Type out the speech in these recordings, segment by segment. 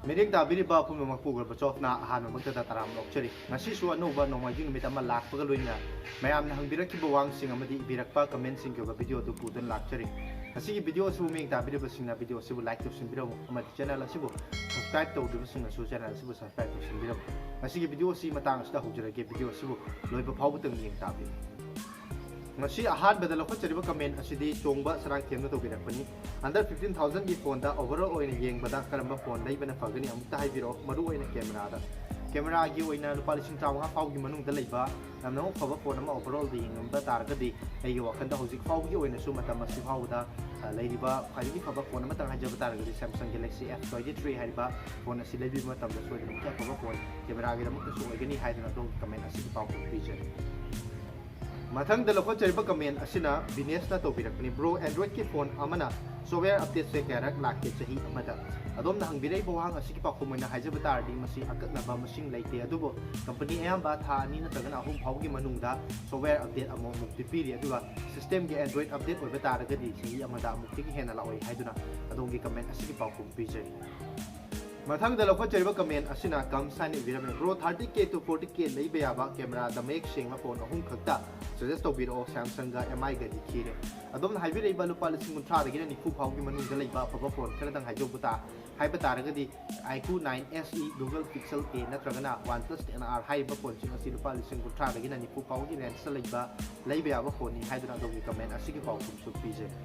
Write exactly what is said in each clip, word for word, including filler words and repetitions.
ꯃꯤꯠꯌꯦꯡ ꯇꯥꯕꯤꯔꯤꯕ ꯑꯄꯨꯝꯕꯃꯛꯄꯨ ꯒꯣꯔꯕꯆꯣꯐꯅ ꯑꯍꯥꯟꯕꯃꯛꯇꯗ ꯇꯔꯥꯝꯅ ꯑꯣꯛꯆꯔꯤ꯫ ꯉꯁꯤꯁꯨ ꯑꯅꯧꯕ ꯅꯣꯡꯃꯥꯏꯖꯤꯡ ꯅꯨꯃꯤꯠ ꯑꯃ ꯂꯥꯛꯄꯒ ꯂꯣꯏꯅꯅ ꯃꯌꯥꯝꯅ ꯍꯪꯕꯤꯔꯛꯈꯤꯕ ꯋꯥꯍꯪꯁꯤꯡ ꯑꯃꯗꯤ ꯏꯕꯤꯔꯛꯄ ꯀꯃꯦꯟꯁꯤꯡꯒꯤ ꯑꯣꯏꯕ ꯚꯤꯗꯤꯑꯣ ꯑꯗꯨ ꯄꯨꯗꯨꯅ ꯂꯥꯛꯆꯔꯤ꯫ ꯉꯁꯤꯒꯤ ꯚꯤꯗꯤꯑꯣ ꯑꯁꯤꯕꯨ ꯃꯤꯠꯌꯦꯡ ꯇꯥꯕꯤꯔꯤꯕꯁꯤꯡꯅ ꯚꯤꯗꯤꯑꯣ ꯑꯁꯤꯕꯨ ꯂꯥꯏꯛ ꯇꯧꯁꯤꯟꯕꯤꯔꯝꯃꯨ ꯑꯃꯗꯤ ꯆꯦꯅꯦꯜ ꯑꯁꯤꯕꯨ ꯁꯕꯁꯀ꯭ꯔꯥꯏꯕ ꯇꯧꯗ꯭ꯔꯤꯕꯁꯤꯡꯅꯁꯨ ꯆꯦꯅꯦꯜ ꯑꯁꯤꯕꯨ ꯁꯕꯁꯀ꯭ꯔꯥꯏꯕ ꯇꯧꯁꯤꯟꯕꯤꯔꯝꯃꯨ꯫ ꯉꯁꯤꯒꯤ ꯚꯤꯗꯤꯑꯣ ꯑꯁꯤ ꯃꯇꯥꯡ ꯑꯁꯤꯗ ꯍꯧꯖꯔꯒꯦ꯫ ꯚꯤꯗꯤꯑꯣ ꯑꯁꯤꯕꯨ ꯂꯣꯏꯕ ꯐꯥꯎꯕꯗꯪ ꯃꯤꯠꯌꯦꯡ ꯇꯥꯕꯤꯌꯨ꯫ ꯉꯁꯤ ꯑꯍꯥꯟꯕꯗ ꯂꯧꯈꯠꯆꯔꯤꯕ ꯀꯃꯦꯟ ꯑꯁꯤꯗꯤ ꯆꯣꯡꯕ ꯁꯔꯥꯡꯊꯦꯝꯅ ꯇꯧꯕꯤꯔꯛꯄꯅꯤ꯫ Under fifteen thousand ꯒꯤ ꯐꯣꯟꯗ overall ꯑꯣꯏꯅ ꯌꯦꯡꯕꯗ ꯀꯔꯝꯕ ꯐꯣꯟ ꯂꯩꯕꯅ ꯐꯒꯅꯤ ꯑꯃꯨꯛꯇ ꯍꯥꯏꯕꯤꯔꯛꯑꯣ, ꯃꯔꯨ ꯑꯣꯏꯅ ꯀꯦꯃꯦꯔꯥꯗ꯫ ꯀꯦꯃꯦꯔꯥꯒꯤ ꯑꯣꯏꯅ ꯂꯨꯄꯥ ꯂꯤꯁꯤꯡ ꯇꯔꯥꯃꯉꯥ ꯐꯥꯎꯒꯤ ꯃꯅꯨꯡꯗ ꯂꯩꯕ ꯌꯥꯝꯅꯃꯛ ꯐꯕ ꯐꯣꯟ ꯑꯃ overall ꯗ ꯌꯦꯡꯉꯝꯕ ꯇꯥꯔꯒꯗꯤ ꯑꯩꯒꯤ ꯋꯥꯈꯜꯗ ꯍꯧꯖꯤꯛ ꯐꯥꯎꯕꯒꯤ ꯑꯣꯏꯅꯁꯨ ꯃꯇꯝ ꯑꯁꯤ ꯐꯥꯎꯕꯗ, ꯑ, ꯂꯩꯔꯤꯕ ꯈ꯭ꯋꯥꯏꯗꯒꯤ ꯐꯕ ꯐꯣꯟ ꯑꯃꯇꯪ ꯍꯥꯏꯖꯕ ꯇꯥꯔꯒꯗꯤ Samsung Galaxy F twenty three ꯍꯥꯏꯔꯤꯕ ꯐꯣꯟ ꯑꯁꯤ ꯂꯩꯕꯤꯕ ꯃꯇꯝꯗ ꯁꯣꯏꯗꯅꯃꯛꯀꯤ ꯑꯐꯕ ꯐꯣꯟ ꯀꯦꯃꯦꯔꯥꯒꯤꯗꯃꯛꯇꯁꯨ ꯑꯣꯏꯒꯅꯤ ꯍꯥꯏꯗꯨꯅ ꯑꯗꯣꯝꯒꯤ ꯀꯃꯦꯟ ꯑꯁꯤꯒꯤ ꯄꯥꯎꯈꯨꯝ ꯄꯤꯖꯔꯤ꯫ ꯃꯊꯪꯗ ꯂꯧꯈꯠꯆꯔꯤꯕ ꯀꯃꯦꯟ ꯑꯁꯤꯅ ꯕꯤꯅꯦꯁꯅ ꯇꯧꯕꯤꯔꯛꯄꯅꯤ꯫ Bro, Android ꯀꯤ ꯐꯣꯟ ꯑꯃꯅ software update ꯁꯦ ꯀꯌꯥꯔꯛ ꯂꯥꯛꯀꯦ ꯆꯍꯤ ꯑꯃꯗ? ꯑꯗꯣꯝꯅ ꯍꯪꯕꯤꯔꯛꯏꯕ ꯋꯥꯍꯪ ꯑꯁꯤꯒꯤ ꯄꯥꯎꯈꯨꯝ ꯑꯣꯏꯅ ꯍꯥꯏꯖꯕ ꯇꯥꯔꯗꯤ ꯃꯁꯤ ꯑꯀꯛꯅꯕ ꯃꯁꯤꯡ ꯂꯩꯇꯦ, ꯑꯗꯨꯕꯨ ꯀꯝꯄꯅꯤ ꯑꯌꯥꯝꯕ ꯊꯥ ꯑꯅꯤ ꯅꯠꯇ꯭ꯔꯒꯅ ꯑꯍꯨꯝ ꯐꯥꯎꯒꯤ ꯃꯅꯨꯡꯗ software update ꯑꯃꯨꯛꯃꯨꯛꯇꯤ ꯄꯤꯔꯤ꯫ ꯑꯗꯨꯒ system ꯒꯤ Android update ꯑꯣꯏꯕ ꯇꯥꯔꯒꯗꯤ ꯆꯍꯤ ꯑꯃꯗ ꯑꯃꯨꯛꯇꯒꯤ ꯍꯦꯟꯅ ꯂꯥꯛꯑꯣꯏ ꯍꯥꯏꯗꯨꯅ ꯑꯗꯣꯝꯒꯤ ꯀꯃꯦꯟ ꯑꯁꯤꯒꯤ ꯄꯥꯎꯈꯨꯝ ꯄꯤꯖꯔꯤ꯫ ꯃꯊꯪꯗ ꯂꯧꯈꯠꯆꯔꯤꯕ ꯀꯃꯦꯟ ꯑꯁꯤꯅ ꯀꯝꯁꯥꯏꯅ ꯏꯕꯤꯔꯝꯃꯤ꯫ Bro, thirty K to forty K ꯂꯩꯕ ꯌꯥꯕ ꯀꯦꯃꯦꯔꯥꯗ ꯃꯌꯦꯛ ꯁꯦꯡꯕ ꯐꯣꯟ ꯑꯍꯨꯝ ꯈꯛꯇ suggest ꯇꯧꯕꯤꯔꯛꯑꯣ꯫ Samsung ꯒ M I ꯒꯗꯤ ꯊꯤꯔꯦ꯫ ꯑꯗꯣꯝꯅ ꯍꯥꯏꯕꯤꯔꯛꯏꯕ ꯂꯨꯄꯥ ꯂꯤꯁꯤꯡ ꯀꯨꯟꯊ꯭ꯔꯥꯗꯒꯤꯅ ꯅꯤꯐꯨ ꯐꯥꯎꯒꯤ ꯃꯅꯨꯡꯗ ꯂꯩꯕ ꯑꯐꯕ ꯐꯣꯟ ꯈꯔꯗꯪ ꯍꯥꯏꯖꯧꯕ ꯇꯥ-, ꯍꯥꯏꯕ ꯇꯥꯔꯒꯗꯤ iQOO nine S E, Google Pixel A ꯅꯠꯇ꯭ꯔꯒꯅ OnePlus ten R ꯍꯥꯏꯔꯤꯕ ꯐꯣꯟꯁꯤꯡ ꯑꯁꯤ ꯂꯨꯄꯥ ꯂꯤꯁꯤꯡ ꯀꯨꯟꯊ꯭ꯔꯥꯗꯒꯤꯅ ꯅꯤꯐꯨ ꯐꯥꯎꯒꯤ range ꯇ ꯂꯩꯕ, ꯂꯩꯕ ꯌꯥꯕ ꯐꯣꯟꯅꯤ ꯍꯥꯏꯗꯨꯅ ꯑꯗꯣꯝꯒꯤ ꯀꯃꯦꯟ ꯑꯁꯤꯒꯤ ꯄꯥꯎꯈꯨꯝꯁꯨ ꯄꯤꯖꯔꯤ꯫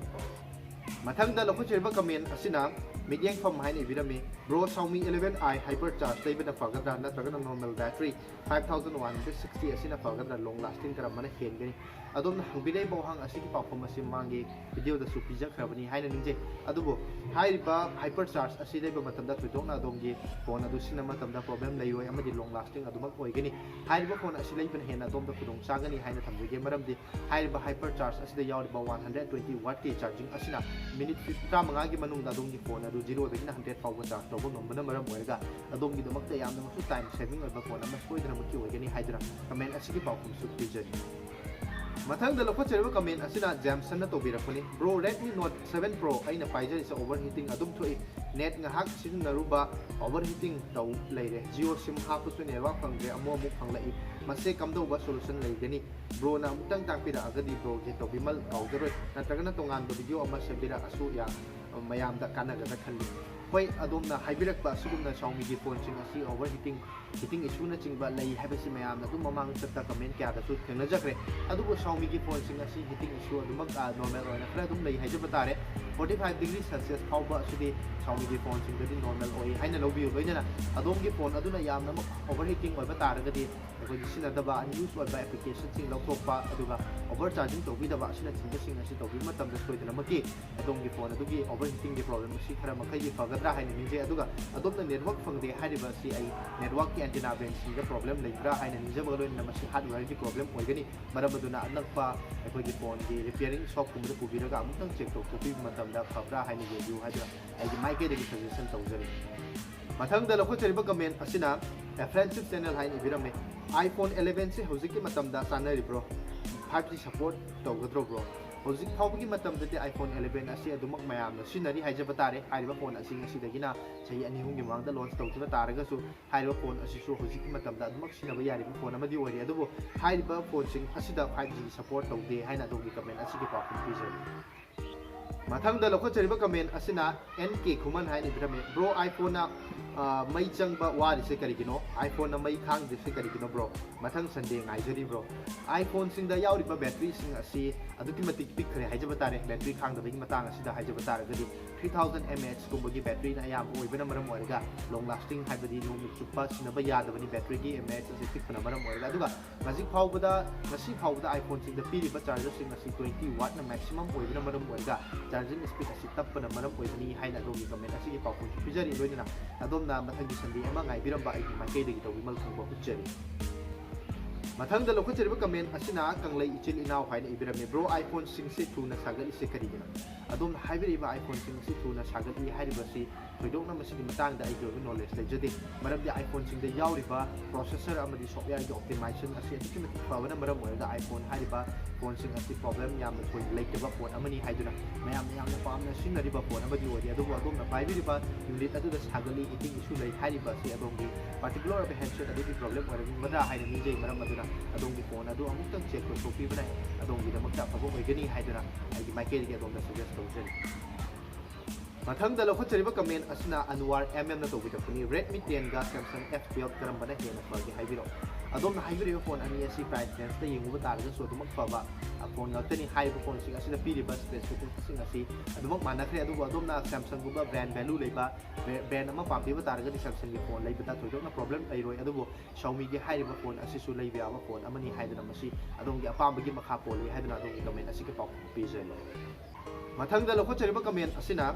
ꯃꯊꯪꯗ ꯂꯧꯈꯠꯆꯔꯤꯕ ꯀꯃꯦꯟ ꯑꯁꯤꯅ ꯃꯤꯠꯌꯦꯡꯐꯝ ꯍꯥꯏꯅ ꯏꯕꯤꯔꯝꯃꯤ꯫ Bro, Xiaomi eleven i Hypercharge ꯂꯩꯕꯅ ꯐꯒꯗ꯭ꯔꯥ ꯅꯠꯇ꯭ꯔꯒꯅ normal battery five thousand one hundred sixty ꯑꯁꯤꯅ ꯐꯒꯗ꯭ꯔꯥ? Long lasting ꯀꯔꯝꯕꯅ ꯍꯦꯟꯒꯅꯤ? ꯑꯗꯣꯝꯅ ꯍꯪꯕꯤꯔꯛꯏꯕ ꯋꯥꯍꯪ ꯑꯁꯤꯒꯤ ꯄꯥꯎꯈꯨꯝ ꯑꯁꯤ ꯃꯃꯥꯡꯒꯤ ꯚꯤꯗꯤꯑꯣꯗꯁꯨ ꯄꯤꯖꯈ꯭ꯔꯕꯅꯤ ꯍꯥꯏꯅ ꯅꯤꯡꯖꯩ꯫ ꯑꯗꯨꯕꯨ ꯍꯥꯏꯔꯤꯕ Hypercharge ꯑꯁꯤ ꯂꯩꯕ ꯃꯇꯝꯗ ꯊꯣꯏꯗꯣꯛꯅ ꯑꯗꯣꯝꯒꯤ ꯐꯣꯟ ꯑꯗꯨ ꯁꯤꯖꯤꯟꯅꯕ ꯃꯇꯝꯗ problem ꯂꯩꯔꯣꯏ ꯑꯃꯗꯤ long lasting ꯑꯗꯨꯃꯛ ꯑꯣꯏꯒꯅꯤ꯫ ꯍꯥꯏꯔꯤꯕ ꯐꯣꯟ ꯑꯁꯤ ꯂꯩꯕꯅ ꯍꯦꯟꯅ ꯑꯗꯣꯝꯗ ꯈꯨꯗꯣꯡ ꯆꯥꯒꯅꯤ ꯍꯥꯏꯅ ꯊꯝꯖꯒꯦ, ꯃꯔꯝꯗꯤ ꯍꯥꯏꯔꯤꯕ Hypercharge ꯑꯁꯤꯗ ꯌꯥꯎꯔꯤꯕ one hundred twenty watt ꯀꯤ charging ꯑꯁꯤꯅ minute ꯇꯔꯥꯃꯉꯥꯒꯤ ꯃꯅꯨꯡꯗ ꯑꯗꯣꯝꯒꯤ ꯐꯣꯟ ꯑꯗꯨ zero ꯗꯒꯤꯅ hundred ꯐꯥꯎꯕ charge ꯇꯧꯕ ꯉꯝꯕꯅ ꯃꯔꯝ ꯑꯣꯏꯔꯒ ꯑꯗꯣꯝꯒꯤꯗꯃꯛꯇ ꯌꯥꯝꯅꯃꯛꯁꯨ time saving ꯑꯣꯏꯕ ꯐꯣꯟ ꯑꯃ ꯁꯣꯏꯗꯅꯃꯛꯀꯤ ꯑꯣꯏꯒꯅꯤ ꯍꯥꯏꯗꯨꯅ ꯀꯃꯦꯟ ꯑꯁꯤꯒꯤ ꯄꯥꯎꯈꯨꯝꯁꯨ ꯄꯤꯖꯔꯤ꯫ ꯃꯊꯪꯗ ꯂꯧꯈꯠꯆꯔꯤꯕ ꯀꯃꯦꯟ ꯑꯁꯤꯅ ꯖꯦꯝꯁꯟꯅ ꯇꯧꯕꯤꯔꯛꯄꯅꯤ꯫ Bro, Redmi Note seven Pro ꯑꯩꯅ ꯄꯥꯏꯖꯔꯤꯁꯦ overheating ꯑꯗꯨꯝ ꯊꯣꯛꯏ꯫ ꯅꯦꯠ ꯉꯥꯏꯍꯥꯛ ꯁꯤꯖꯤꯟꯅꯔꯨꯕ, ꯑꯣꯚꯔ ꯍꯤꯇꯤꯡ ꯇꯧ ꯂꯩꯔꯦ꯫ ꯖꯤꯑꯣ ꯁꯤꯝ ꯍꯥꯞꯄꯁꯨ ꯅꯦꯠꯋꯥꯛ ꯐꯪꯗ꯭ꯔꯦ, ꯑꯃꯨꯛ ꯑꯃꯨꯛ ꯐꯪꯂꯛꯏ꯫ ꯃꯁꯤ ꯀꯝꯗꯧꯕ ꯁꯣꯂꯨꯁꯟ ꯂꯩꯒꯅꯤ? ꯕ꯭ꯔꯣꯅ ꯑꯃꯨꯛꯇꯪ ꯇꯥꯛꯄꯤꯔꯛꯑꯒꯗꯤ ꯕ꯭ꯔꯣꯒꯤ ꯇꯧꯕꯤꯃꯜ ꯀꯥꯎꯖꯔꯣꯏ, ꯅꯠꯇ꯭ꯔꯒꯅ ꯇꯣꯉꯥꯟꯕ ꯚꯤꯗꯤꯑꯣ ꯑꯃ ꯁꯦꯝꯕꯤꯔꯛꯑꯁꯨ ꯌꯥ-, ꯃꯌꯥꯝꯗ ꯀꯥꯟꯅꯒꯗ꯭ꯔꯥ ꯈꯜꯂꯤ꯫ ꯍꯣꯏ, ꯑꯗꯣꯝꯅ ꯍꯥꯏꯕꯤꯔꯛꯄ ꯑꯁꯤꯒꯨꯝꯅ ꯁꯥꯎꯃꯤꯒꯤ ꯐꯣꯟꯁꯤꯡ ꯑꯁꯤ ꯑꯣꯚꯔ ꯍꯤꯇꯤꯡ, ꯍꯤꯇꯤꯡ ꯏꯁꯨꯅꯆꯤꯡꯕ ꯂꯩ ꯍꯥꯏꯕꯁꯤ ꯃꯌꯥꯝꯅ ꯑꯗꯨꯝ ꯃꯃꯥꯡ ꯆꯠꯇ ꯀꯃꯦꯟ ꯀꯌꯥꯗꯁꯨ ꯊꯦꯡꯅꯖꯈ꯭ꯔꯦ꯫ ꯑꯗꯨꯕꯨ ꯁꯥꯎꯃꯤꯒꯤ ꯐꯣꯟꯁꯤꯡ ꯑꯁꯤ ꯍꯤꯇꯤꯡ ꯏꯁꯨ ꯑꯗꯨꯃꯛ, ꯑ, ꯅꯣꯔꯃꯦꯜ ꯑꯣꯏꯅ ꯈꯔ ꯑꯗꯨꯝ ꯂꯩ ꯍꯥꯏꯖꯕ ꯇꯥꯔꯦ꯫ Forty five degree Celsius ꯐꯥꯎꯕ ꯑꯁꯤꯗꯤ ꯁꯥꯎꯃꯤꯒꯤ ꯐꯣꯟꯁꯤꯡꯗꯗꯤ ꯅꯣꯔꯃꯦꯜ ꯑꯣꯏ ꯍꯥꯏꯅ ꯂꯧꯕꯤꯌꯨ꯫ ꯂꯣꯏꯅꯅ ꯑꯗꯣꯝꯒꯤ ꯐꯣꯟ ꯑꯗꯨꯅ ꯌꯥꯝꯅꯃꯛ ꯑꯣꯚꯔ ꯍꯤꯇꯤꯡ ꯑꯣꯏꯕ ꯇꯥꯔꯒꯗꯤ ꯑꯩꯈꯣꯏꯒꯤ ꯁꯤꯖꯤꯟꯅꯗꯕ, ꯑꯟꯌꯨꯁ ꯑꯣꯏꯕ ꯑꯦꯄ꯭ꯂꯤꯀꯦꯁꯟꯁꯤꯡ ꯂꯧꯊꯣꯛꯄ, ꯑꯗꯨꯒ ꯑꯣꯚꯔ ꯆꯥꯔꯖꯤꯡ ꯇꯧꯕꯤꯗꯕ ꯑꯁꯤꯅꯆꯤꯡꯕꯁꯤꯡ ꯑꯁꯤ ꯇꯧꯕꯤꯕ ꯃꯇꯝꯗ ꯁꯣꯏꯗꯅꯃꯛꯀꯤ ꯑꯗꯣꯝꯒꯤ ꯐꯣꯟ ꯑꯗꯨꯒꯤ ꯑꯣꯚꯔ ꯍꯤꯇꯤꯡꯒꯤ ꯄ꯭ꯔꯣꯕ꯭ꯂꯦꯝ ꯑꯁꯤ ꯈꯔ ꯃꯈꯩꯗꯤ ꯐꯒꯗ꯭ꯔꯥ ꯍꯥꯏꯅ ꯅꯤꯡꯖꯩ꯫ ꯑꯗꯨꯒ ꯑꯗꯣꯝꯅ ꯅꯦꯠꯋꯥꯛ ꯐꯪꯗꯦ ꯍꯥꯏꯔꯤꯕ ꯑꯁꯤ ꯑꯩ ꯅꯦꯠꯋꯥꯛꯀꯤ ꯑꯦꯟꯇꯤꯅꯥ ꯕꯦꯟꯁꯤꯡꯗ ꯄ꯭ꯔꯣꯕ꯭ꯂꯦꯝ ꯂꯩꯕ꯭ꯔꯥ ꯍꯥꯏꯅ ꯅꯤꯡꯖꯕꯒ ꯂꯣꯏꯅꯅ ꯃꯁꯤ ꯍꯥꯔꯗꯋꯦꯌꯔꯒꯤ ꯄ꯭ꯔꯣꯕ꯭ꯂꯦꯝ ꯑꯣꯏꯒꯅꯤ꯫ ꯃꯔꯝ ꯑꯗꯨꯅ ꯑꯅꯛꯄ ꯑꯩꯈꯣꯏꯒꯤ ꯐꯣꯟꯒꯤ ꯔꯤꯄꯤꯌꯥꯔꯤꯡ ꯁꯣꯞꯀꯨꯝꯕꯗ ꯄꯨꯕꯤꯔꯒ ꯑꯃꯨꯛꯇꯪ ꯆꯦꯛ ꯇꯧꯊꯣꯛꯄꯤꯕ ꯃꯇꯝꯗ ꯐꯕ꯭ꯔꯥ ꯍꯥꯏꯅ ꯌꯦꯡꯕꯤꯌꯨ ꯍꯥꯏꯗꯨꯅ ꯑꯩꯒꯤ ꯃꯥꯏꯀꯩꯗꯒꯤ ꯁꯖꯦꯁꯟ ꯇꯧꯖꯔꯤ꯫ ꯃꯊꯪꯗ ꯂꯧꯈꯠꯆꯔꯤꯕ ꯀꯃꯦꯟ ꯑꯁꯤꯅ ꯑꯦ ꯐ꯭ꯔꯦꯟꯁꯤꯞ ꯆꯦꯅꯦꯜ ꯍꯥꯏꯅ ꯏꯕꯤꯔꯝꯃꯤ꯫ iPhone eleven ꯁꯤ ꯍꯧꯖꯤꯛꯀꯤ ꯃꯇꯝꯗ ꯆꯥꯟꯅꯔꯤꯕ꯭ꯔꯣ? Five G support ꯇꯧꯒꯗ꯭ꯔꯣ ꯕ꯭ꯔꯣ? ꯍꯧꯖꯤꯛ ꯐꯥꯎꯕꯒꯤ ꯃꯇꯝꯗꯗꯤ iPhone eleven ꯑꯁꯤ ꯑꯗꯨꯃꯛ ꯃꯌꯥꯝꯅ ꯁꯤꯖꯤꯟꯅꯔꯤ ꯍꯥꯏꯖꯕ ꯇꯥꯔꯦ꯫ ꯍꯥꯏꯔꯤꯕ ꯐꯣꯟ ꯑꯁꯤ ꯉꯁꯤꯗꯒꯤꯅ ꯆꯍꯤ ꯑꯅꯤ ꯑꯍꯨꯝꯒꯤ ꯃꯃꯥꯡꯗ ꯂꯣꯟꯆ ꯇꯧꯈꯤꯕ ꯇꯥꯔꯒꯁꯨ, ꯍꯥꯏꯔꯤꯕ ꯐꯣꯟ ꯑꯁꯤꯁꯨ ꯍꯧꯖꯤꯛꯀꯤ ꯃꯇꯝꯗ ꯑꯗꯨꯃꯛ ꯁꯤꯖꯤꯟꯅꯕ ꯌꯥꯔꯤꯕ ꯐꯣꯟ ꯑꯃꯗꯤ ꯑꯣꯏꯔꯤ꯫ ꯑꯗꯨꯕꯨ ꯍꯥꯏꯔꯤꯕ ꯐꯣꯟꯁꯤꯡ ꯑꯁꯤꯗ five G support ꯇꯧꯗꯦ ꯍꯥꯏꯅ ꯑꯗꯣꯝꯒꯤ ꯀꯃꯦꯟ ꯑꯁꯤꯒꯤ ꯄꯥꯎꯈꯨꯝ ꯄꯤꯖꯔꯤ꯫ ꯃꯊꯪꯗ ꯂꯧꯈꯠꯆꯔꯤꯕ ꯀꯃꯦꯟ ꯑꯁꯤꯅ N K ꯈꯨꯃꯟ ꯍꯥꯏꯅ ꯏꯕꯤꯔꯝꯃꯤ꯫ ꯕ꯭ꯔꯣ, iPhone ꯅ, ꯑ, ꯃꯩ ꯆꯪꯕ ꯋꯥꯔꯤꯁꯦ ꯀꯔꯤꯒꯤꯅꯣ? iPhone ꯅ ꯃꯩ ꯈꯥꯡꯗ꯭ꯔꯤꯁꯦ ꯀꯔꯤꯒꯤꯅꯣ ꯕ꯭ꯔꯣ? ꯃꯊꯪ ꯁꯟꯗꯦ ꯉꯥꯏꯖꯔꯤ ꯕ꯭ꯔꯣ꯫ iPhone ꯁꯤꯡꯗ ꯌꯥꯎꯔꯤꯕ ꯕꯦꯇ꯭ꯔꯤꯁꯤꯡ ꯑꯁꯤ ꯑꯗꯨꯛꯀꯤ ꯃꯇꯤꯛ ꯄꯤꯛꯈ꯭ꯔꯦ ꯍꯥꯏꯖꯕ ꯇꯥꯔꯦ꯫ ꯕꯦꯇ꯭ꯔꯤ ꯈꯥꯡꯗꯕꯒꯤ ꯃꯇꯥꯡ ꯑꯁꯤꯗ ꯍꯥꯏꯖꯕ ꯇꯥꯔꯒꯗꯤ three thousand mAh ꯀꯨꯝꯕꯒꯤ ꯕꯦꯇ꯭ꯔꯤꯅ ꯑꯌꯥꯝꯕ ꯑꯣꯏꯕꯅ ꯃꯔꯝ ꯑꯣꯏꯔꯒ long lasting ꯍꯥꯏꯕꯗꯤ ꯅꯣꯡꯃ ꯆꯨꯞꯄ ꯁꯤꯟꯅꯕ ꯌꯥꯗꯕꯅꯤ꯫ ꯕꯦꯇ꯭ꯔꯤꯒꯤ mAh ꯑꯁꯤ ꯄꯤꯛꯄꯅ ꯃꯔꯝ ꯑꯣꯏꯔꯒ, ꯑꯗꯨꯒ ꯍꯧꯖꯤꯛ ꯐꯥꯎꯕꯗ, ꯉꯁꯤ ꯐꯥꯎꯕꯗ iPhone ꯁꯤꯡꯗ ꯄꯤꯔꯤꯕ ꯆꯥꯔꯖꯔꯁꯤꯡ ꯑꯁꯤ twenty watt ꯅ maximum ꯑꯣꯏꯕꯅ ꯃꯔꯝ ꯑꯣꯏꯔꯒ charging speed ꯑꯁꯤ ꯇꯞꯄꯅ ꯃꯔꯝ ꯑꯣꯏꯕꯅꯤ ꯍꯥꯏꯅ ꯑꯗꯣꯝꯒꯤ ꯀꯃꯦꯟ ꯑꯁꯤꯒꯤ ꯄꯥꯎꯈꯨꯝꯁꯨ ꯄꯤꯖꯔꯤ꯫ ꯂꯣꯏꯅꯅ ꯑꯗꯣꯝꯅ ꯃꯊꯪꯒꯤ ꯁꯟꯗꯦ ꯑꯃ ꯉꯥꯏꯕꯤꯔꯝꯕ ꯑꯩꯒꯤ ꯃꯥꯏꯀꯩꯗꯒꯤ ꯇꯧꯕꯤꯃꯜ ꯈꯪꯕ ꯎꯠꯆꯔꯤ꯫ ꯃꯊꯪꯗ ꯂꯧꯈꯠꯆꯔꯤꯕ ꯀꯃꯦꯟ ꯑꯁꯤꯅ ꯀꯪꯂꯩ ꯏꯆꯤꯜ ꯏꯅꯥꯎ ꯍꯥꯏꯅ ꯏꯕꯤꯔꯝꯃꯤ꯫ ꯕ꯭ꯔꯣ, iPhone ꯁꯤꯡꯁꯤ ꯊꯨꯅ ꯁꯥꯒꯠꯂꯤꯁꯦ ꯀꯔꯤꯒꯤꯅꯣ? ꯑꯗꯣꯝꯅ ꯍꯥꯏꯕꯤꯔꯤꯕ iPhone ꯁꯤꯡ ꯑꯁꯤ ꯊꯨꯅ ꯁꯥꯒꯠꯂꯤ ꯍꯥꯏꯔꯤꯕꯁꯤ ꯊꯣꯏꯗꯣꯛꯅ ꯃꯁꯤꯒꯤ ꯃꯇꯥꯡꯗ ꯑꯩꯒꯤ ꯑꯣꯏꯕ ꯅꯣꯂꯦꯖ ꯂꯩꯖꯗꯦ꯫ ꯃꯔꯝꯗꯤ iPhone ꯁꯤꯡꯗ ꯌꯥꯎꯔꯤꯕ processor ꯑꯃꯗꯤ software ꯒꯤ optimization ꯑꯁꯤ ꯑꯗꯨꯛꯀꯤ ꯃꯇꯤꯛ ꯐꯕꯅ ꯃꯔꯝ ꯑꯣꯏꯔꯒ iPhone ꯍꯥꯏꯔꯤꯕ ꯐꯣꯟꯁꯤꯡ ꯑꯁꯤ problem ꯌꯥꯝꯅ ꯊꯣꯏꯅ ꯂꯩꯇꯕ ꯐꯣꯟ ꯑꯃꯅꯤ ꯍꯥꯏꯗꯨꯅ ꯃꯌꯥꯝꯅ ꯌꯥꯝꯅ ꯄꯥꯝꯅ ꯁꯤꯖꯤꯟꯅꯔꯤꯕ ꯐꯣꯟ ꯑꯃꯗꯤ ꯑꯣꯏꯔꯤ꯫ ꯑꯗꯨꯕꯨ ꯑꯗꯣꯝꯅ ꯄꯥꯏꯕꯤꯔꯤꯕ unit ꯑꯗꯨꯗ ꯁꯥꯒꯠꯂꯤ, heating issue ꯂꯩ ꯍꯥꯏꯔꯤꯕ ꯑꯁꯤ ꯑꯗꯣꯝꯒꯤ particular ꯑꯣꯏꯕ handset ꯑꯗꯨꯒꯤ problem ꯑꯣꯏꯔꯝꯒꯗ꯭ꯔꯥ ꯍꯥꯏꯅ ꯅꯤꯡꯖꯩ꯫ ꯃꯔꯝ ꯑꯗꯨꯅ ꯑꯗꯣꯝꯒꯤ ꯐꯣꯟ ꯑꯗꯨ ꯑꯃꯨꯛꯇꯪ check ꯇꯧꯊꯣꯛꯄꯤꯕꯅ ꯑꯗꯣꯝꯒꯤꯗꯃꯛꯇ ꯑꯐꯕ ꯑꯣꯏꯒꯅꯤ ꯍꯥꯏꯗꯨꯅ ꯑꯩꯒꯤ ꯃꯥꯏꯀꯩꯗꯒꯤ ꯑꯗꯣꯝꯗ suggest ꯇꯧꯖꯔꯤ꯫ ꯃꯊꯪꯗ ꯂꯧꯈꯠꯆꯔꯤꯕ comment ꯑꯁꯤꯅ ꯑꯟꯋꯥꯔ M M ꯅ ꯇꯧꯕꯤꯔꯛꯄꯅꯤ꯫ Redmi ten ꯒ Samsung F twelve ꯀꯔꯝꯕꯅ ꯍꯦꯟꯅ ꯐꯒꯦ ꯍꯥꯏꯕꯤꯔꯛꯑꯣ꯫ ꯑꯗꯣꯝꯅ ꯍꯥꯏꯕꯤꯔꯤꯕ ꯐꯣꯟ ꯑꯅꯤ ꯑꯁꯤ price range ꯇ ꯌꯦꯡꯉꯨꯕ ꯇꯥꯔꯒꯁꯨ ꯑꯗꯨꯃꯛ ꯐꯕ, ꯑ, ꯐꯣꯟ ꯉꯥꯛꯇꯅꯤ꯫ ꯍꯥꯏꯔꯤꯕ ꯐꯣꯟꯁꯤꯡ ꯑꯁꯤꯗ ꯄꯤꯔꯤꯕ specification ꯁꯤꯡ ꯑꯁꯤ ꯑꯗꯨꯃꯛ ꯃꯥꯟꯅꯈ꯭ꯔꯦ꯫ ꯑꯗꯨꯕꯨ ꯑꯗꯣꯝꯅ Samsung ꯒꯨꯝꯕ brand value ꯂꯩꯕ, bre-, brand ꯑꯃ ꯄꯥꯝꯕꯤꯕ ꯇꯥꯔꯒꯗꯤ Samsung ꯒꯤ ꯐꯣꯟ ꯂꯩꯕꯗ ꯊꯣꯏꯗꯣꯛꯅ problem ꯂꯩꯔꯣꯏ꯫ ꯑꯗꯨꯕꯨ Xiaomi ꯒꯤ ꯍꯥꯏꯔꯤꯕ ꯐꯣꯟ ꯑꯁꯤꯁꯨ ꯂꯩꯕ ꯌꯥꯕ ꯐꯣꯟ ꯑꯃꯅꯤ ꯍꯥꯏꯗꯨꯅ ꯃꯁꯤ ꯑꯗꯣꯝꯒꯤ ꯑꯄꯥꯝꯕꯒꯤ ꯃꯈꯥ ꯄꯣꯜꯂꯤ ꯍꯥꯏꯗꯨꯅ ꯑꯗꯣꯝꯒꯤ comment ꯑꯁꯤꯒꯤ ꯄꯥꯎꯈꯨꯝ ꯄꯤꯖꯔꯤ꯫ ꯃꯊꯪꯗ ꯂꯧꯈꯠꯆꯔꯤꯕ comment ꯑꯁꯤꯅ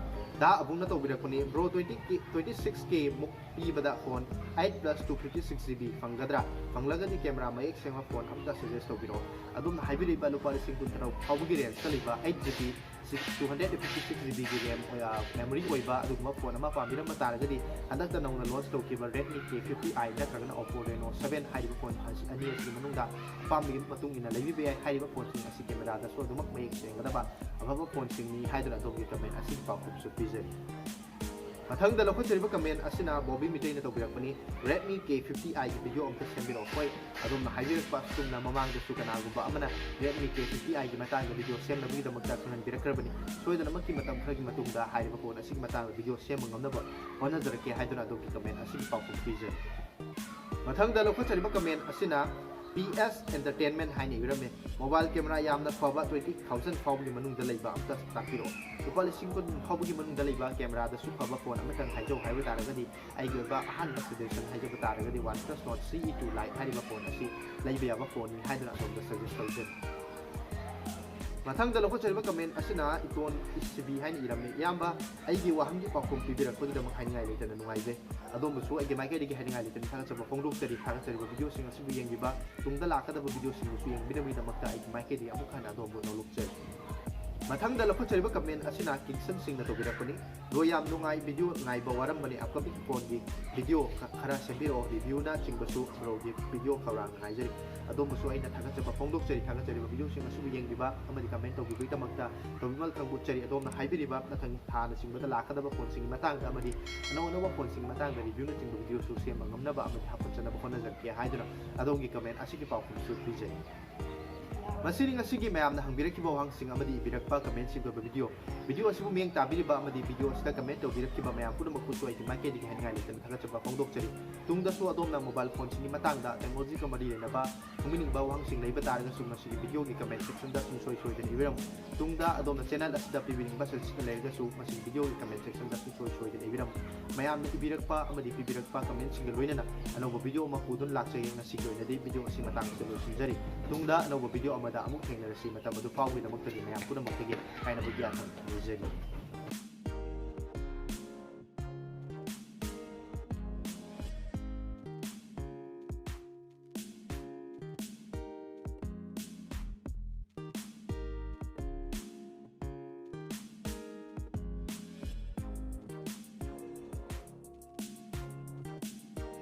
ꯗꯥ ꯑꯕꯨꯡꯅ ꯇꯧꯕꯤꯔꯛꯄꯅꯤ꯫ Bro, twenty K, twenty six K ꯃꯨꯛ ꯄꯤꯕꯗ phone eight plus two fifty six GB ꯐꯪꯒꯗ꯭ꯔꯥ? ꯐꯪꯂꯒꯗꯤ camera ꯃꯌꯦꯛ ꯁꯦꯡꯕ phone ꯑꯝꯇ suggest ꯇꯧꯕꯤꯔꯛꯑꯣ꯫ ꯑꯗꯣꯝꯅ ꯍꯥꯏꯕꯤꯔꯤꯕ ꯂꯨꯄꯥ ꯂꯤꯁꯤꯡ ꯀꯨꯟ ꯇꯔꯨꯛ ꯐꯥꯎꯕꯒꯤ range ꯇ ꯂꯩꯕ eight GB, six, two hundred fifty six GB ꯒꯤ RAM ꯑꯣꯏ-, ꯑ, memory ꯑꯣꯏꯕ ꯑꯗꯨꯒꯨꯝꯕ phone ꯑꯃ ꯄꯥꯝꯕꯤꯔꯝꯕ ꯇꯥꯔꯒꯗꯤ ꯍꯟꯗꯛꯇ ꯅꯧꯅ launch ꯇꯧꯈꯤꯕ Redmi K fifty i ꯅꯠꯇ꯭ꯔꯒꯅ Oppo Reno seven ꯍꯥꯏꯔꯤꯕ phone ꯑꯁꯤ, ꯑꯅꯤ ꯑꯁꯤꯒꯤ ꯃꯅꯨꯡꯗ ꯑꯄꯥꯝꯕꯒꯤ ꯃꯇꯨꯡ ꯏꯟꯅ ꯂꯩꯕꯤꯕ ꯌꯥꯏ꯫ ꯍꯥꯏꯔꯤꯕ phone ꯁꯤꯡ ꯑꯁꯤ camera ꯗꯁꯨ ꯑꯗꯨꯃꯛ ꯃꯌꯦꯛ ꯁꯦꯡꯒꯗꯕ ꯑꯐꯕ phone ꯁꯤꯡꯅꯤ ꯍꯥꯏꯗꯨꯅ ꯑꯗꯣꯝꯒꯤ comment ꯑꯁꯤꯒꯤ ꯄꯥꯎꯈꯨꯝꯁꯨ ꯄꯤꯖꯔꯤ꯫ ꯃꯊꯪꯗ ꯂꯧꯈꯠꯆꯔꯤꯕ comment ꯑꯁꯤꯅ Bobby ꯃꯤꯇꯩꯅ ꯇꯧꯕꯤꯔꯛꯄꯅꯤ꯫ Redmi K fifty i ꯒꯤ video ꯑꯝꯇ ꯁꯦꯝꯕꯤꯔꯛꯑꯣ꯫ ꯍꯣꯏ, ꯑꯗꯣꯝꯅ ꯍꯥꯏꯕꯤꯔꯛꯄ ꯑꯁꯨꯝꯅ ꯃꯃꯥꯡꯗꯁꯨ ꯀꯅꯥꯒꯨꯝꯕ ꯑꯃꯅ Redmi K fifty i ꯒꯤ ꯃꯇꯥꯡꯗ video ꯁꯦꯝꯅꯕꯒꯤꯗꯃꯛꯇ ꯈꯪꯍꯟꯕꯤꯔꯛꯈ꯭ꯔꯕꯅꯤ꯫ ꯁꯣꯏꯗꯅꯃꯛꯀꯤ ꯃꯇꯝ ꯈꯔꯒꯤ ꯃꯇꯨꯡꯗ ꯍꯥꯏꯔꯤꯕ phone ꯑꯁꯤꯒꯤ ꯃꯇꯥꯡꯗ video ꯁꯦꯝꯕ ꯉꯝꯅꯕ ꯍꯣꯠꯅꯖꯔꯛꯀꯦ ꯍꯥꯏꯗꯨꯅ ꯑꯗꯣꯝꯒꯤ comment ꯑꯁꯤꯒꯤ ꯄꯥꯎꯈꯨꯝ ꯄꯤꯖꯔꯤ꯫ ꯃꯊꯪꯗ ꯂꯧꯈꯠꯆꯔꯤꯕ comment ꯑꯁꯤꯅ P S Entertainment ꯍꯥꯏꯅ ꯏꯕꯤꯔꯝꯃꯤ꯫ Mobile camera ꯌꯥꯝꯅ ꯐꯕ twenty thousand ꯐꯥꯎꯕꯒꯤ ꯃꯅꯨꯡꯗ ꯂꯩꯕ ꯑꯝꯇ ꯇꯥꯛꯄꯤꯔꯛꯑꯣ꯫ ꯂꯨꯄꯥ ꯂꯤꯁꯤꯡ ꯀꯨꯟ ꯐꯥꯎꯕꯒꯤ ꯃꯅꯨꯡꯗ ꯂꯩꯕ camera ꯗꯁꯨ ꯐꯕ phone ꯑꯃꯇꯪ ꯍꯥꯏꯖꯧ ꯍꯥꯏꯕ ꯇꯥꯔꯒꯗꯤ ꯑꯩꯒꯤ ꯑꯣꯏꯕ ꯑꯍꯥꯟꯕ suggestion ꯍꯥꯏꯖꯕ ꯇꯥꯔꯒꯗꯤ OnePlus Nord C E two Lite ꯍꯥꯏꯔꯤꯕ phone ꯑꯁꯤ ꯂꯩꯕ ꯌꯥꯕ phone ꯅꯤ ꯍꯥꯏꯗꯨꯅ ꯑꯗꯣꯝꯗ suggest ꯇꯧꯖꯔꯤ꯫ ꯃꯊꯪꯗ ꯂꯧꯈꯠꯆꯔꯤꯕ comment ꯑꯁꯤꯅ ꯏꯇꯣꯟ ꯏꯁꯤꯕꯤ ꯍꯥꯏꯅ ꯏꯔꯝꯃꯤ꯫ ꯏꯌꯥꯝꯕ, ꯑꯩꯒꯤ ꯋꯥꯍꯪꯒꯤ ꯄꯥꯎꯈꯨꯝ ꯄꯤꯕꯤꯔꯛꯄꯒꯤꯗꯃꯛ ꯍꯥꯏꯅꯤꯡꯉꯥꯏ ꯂꯩꯇꯅ ꯅꯨꯡꯉꯥꯏꯖꯩ꯫ ꯑꯗꯣꯝꯕꯨꯁꯨ ꯑꯩꯒꯤ ꯃꯥꯏꯀꯩꯗꯒꯤ ꯍꯥꯏꯅꯤꯡꯉꯥꯏ ꯂꯩꯇꯅ ꯊꯥꯒꯠꯆꯕ ꯐꯣꯡꯗꯣꯛꯆꯔꯤ꯫ ꯊꯥꯒꯠꯆꯔꯤꯕ video ꯁꯤꯡ ꯑꯁꯤꯕꯨ ꯌꯦꯡꯕꯤꯕ, ꯇꯨꯡꯗ ꯂꯥꯛꯀꯗꯕ video ꯁꯤꯡꯕꯨꯁꯨ ꯌꯦꯡꯕꯤꯅꯕꯒꯤꯗꯃꯛꯇ ꯑꯩꯒꯤ ꯃꯥꯏꯀꯩꯗꯒꯤ ꯑꯃꯨꯛ ꯍꯟꯅ ꯑꯗꯣꯝꯕꯨ ꯅꯣꯂꯨꯛꯆꯔꯤ꯫ ꯃꯊꯪꯗ ꯂꯧꯈꯠꯆꯔꯤꯕ comment ꯑꯁꯤꯅ ꯀꯤꯡꯁꯟ ꯁꯤꯡꯅ ꯇꯧꯕꯤꯔꯛꯄꯅꯤ꯫ ꯕ꯭ꯔꯣ, ꯌꯥꯝ ꯅꯨꯡꯉꯥꯏ, video ꯉꯥꯏꯕ ꯋꯥꯔꯝꯕꯅꯤ, upcoming phoneꯒꯤ video ꯈ-, ꯈꯔ ꯁꯦꯝꯕꯤꯔꯛꯑꯣ, reviewꯅ ꯆꯤꯡꯕꯁꯨ ꯕ꯭ꯔꯣꯒꯤ video ꯈꯧꯔꯥꯡꯅ ꯉꯥꯏꯖꯔꯤ꯫ ꯑꯗꯣꯝꯕꯨꯁꯨ ꯑꯩꯅ ꯊꯥꯒꯠꯆꯕ ꯐꯣꯡꯗꯣꯛꯆꯔꯤ꯫ ꯊꯥꯒꯠꯆꯔꯤꯕ videoꯁꯤꯡ ꯑꯁꯤꯕꯨ ꯌꯦꯡꯕꯤꯕ ꯑꯃꯗꯤ comment ꯇꯧꯕꯤꯕꯒꯤꯗꯃꯛꯇ ꯇꯧꯕꯤꯃꯜ ꯈꯪꯕꯨ ꯆꯔꯤ꯫ ꯑꯗꯣꯝꯅ ꯍꯥꯏꯕꯤꯔꯤꯕ ꯃꯊꯪ ꯊꯥꯅꯆꯤꯡꯕꯗ ꯂꯥꯛꯀꯗꯕ phoneꯁꯤꯡꯒꯤ ꯃꯇꯥꯡꯗ ꯑꯃꯗꯤ ꯑꯅꯧ ꯑꯅꯧꯕ phoneꯁꯤꯡꯒꯤ ꯃꯇꯥꯡꯗ reviewꯅꯆꯤꯡꯕ videoꯁꯨ ꯁꯦꯝꯕ ꯉꯝꯅꯕ ꯑꯃꯗꯤ ꯍꯥꯞꯀꯠꯆꯅꯕ ꯍꯣꯠꯅꯖꯔꯛꯀꯦ ꯍꯥꯏꯗꯨꯅ ꯑꯗꯣꯝꯒꯤ comment ꯑꯁꯤꯒꯤ ꯄꯥꯎꯈꯨꯝꯁꯨ ꯄꯤꯖꯔꯤ꯫ ꯃꯁꯤꯅꯤ ꯉꯁꯤꯒꯤ ꯃꯌꯥꯝꯅ ꯍꯪꯕꯤꯔꯛꯈꯤꯕ ꯋꯥꯍꯪꯁꯤꯡ ꯑꯃꯗꯤ ꯏꯕꯤꯔꯛꯄ commentꯁꯤꯡꯒꯤ ꯑꯣꯏꯕ video꯫ Video ꯑꯁꯤꯕꯨ ꯃꯤꯠꯌꯦꯡ ꯇꯥꯕꯤꯔꯤꯕ ꯑꯃꯗꯤ video ꯑꯁꯤꯗ comment ꯇꯧꯕꯤꯔꯛꯈꯤꯕ ꯃꯌꯥꯝ ꯄꯨꯝꯅꯃꯛꯄꯨꯁꯨ ꯑꯩꯒꯤ ꯃꯥꯏꯀꯩꯗꯒꯤ ꯍꯥꯏꯅꯤꯡꯉꯥꯏ ꯂꯩꯇꯅ ꯊꯥꯒꯠꯆꯕ ꯐꯣꯡꯗꯣꯛꯆꯔꯤ꯫ ꯇꯨꯡꯗꯁꯨ ꯑꯗꯣꯝꯅ mobile phoneꯁꯤꯡꯒꯤ ꯃꯇꯥꯡꯗ, technologyꯒ ꯃꯔꯤ ꯂꯩꯅꯕ ꯈꯪꯕꯤꯅꯤꯡꯕ ꯋꯥꯍꯪꯁꯤꯡ ꯂꯩꯕ ꯇꯥꯔꯒꯁꯨ ꯃꯁꯤꯒꯤ videoꯒꯤ comment sectionꯗ ꯁꯨꯡꯁꯣꯏ ꯁꯣꯏꯗꯅ ꯏꯕꯤꯔꯝꯃꯨ꯫ ꯇꯨꯡꯗ ꯑꯗꯣꯝꯅ channel ꯑꯁꯤꯗ ꯄꯤꯕꯤꯅꯤꯡꯕ suggestion ꯂꯩꯔꯒꯁꯨ ꯃꯁꯤꯒꯤ videoꯒꯤ comment sectionꯗ ꯁꯨꯡꯁꯣꯏ ꯁꯣꯏꯗꯅ ꯏꯕꯤꯔꯝꯃꯨ꯫ ꯃꯌꯥꯝꯅ ꯏꯕꯤꯔꯛꯄ ꯑꯃꯗꯤ ꯄꯤꯕꯤꯔꯛꯄ commentꯁꯤꯡꯒ ꯂꯣꯏꯅꯅ ꯑꯅꯧꯕ video ꯑꯃ ꯄꯨꯗꯨꯅ ꯂꯥꯛꯆꯒꯦ꯫ ꯉꯁꯤꯒꯤ ꯑꯣꯏꯅꯗꯤ video ꯑꯁꯤ ꯃꯇꯥꯡ ꯑꯁꯤꯗ ꯂꯣꯏꯁꯤꯟꯖꯔꯤ꯫ ꯇꯨꯡꯗ ꯑꯅꯧꯕ video ꯑꯃꯗ ꯑꯃꯨꯛ ꯊꯦꯡꯅꯔꯁꯤ꯫ ꯃꯇꯝ ꯑꯗꯨ ꯐꯥꯎꯕꯒꯤꯗꯃꯛꯇꯗꯤ ꯃꯌꯥꯝ ꯄꯨꯝꯅꯃꯛꯇꯒꯤ ꯀꯥꯏꯅꯕꯒꯤ ꯌꯥꯊꯪ ꯅꯤꯖꯔꯤ꯫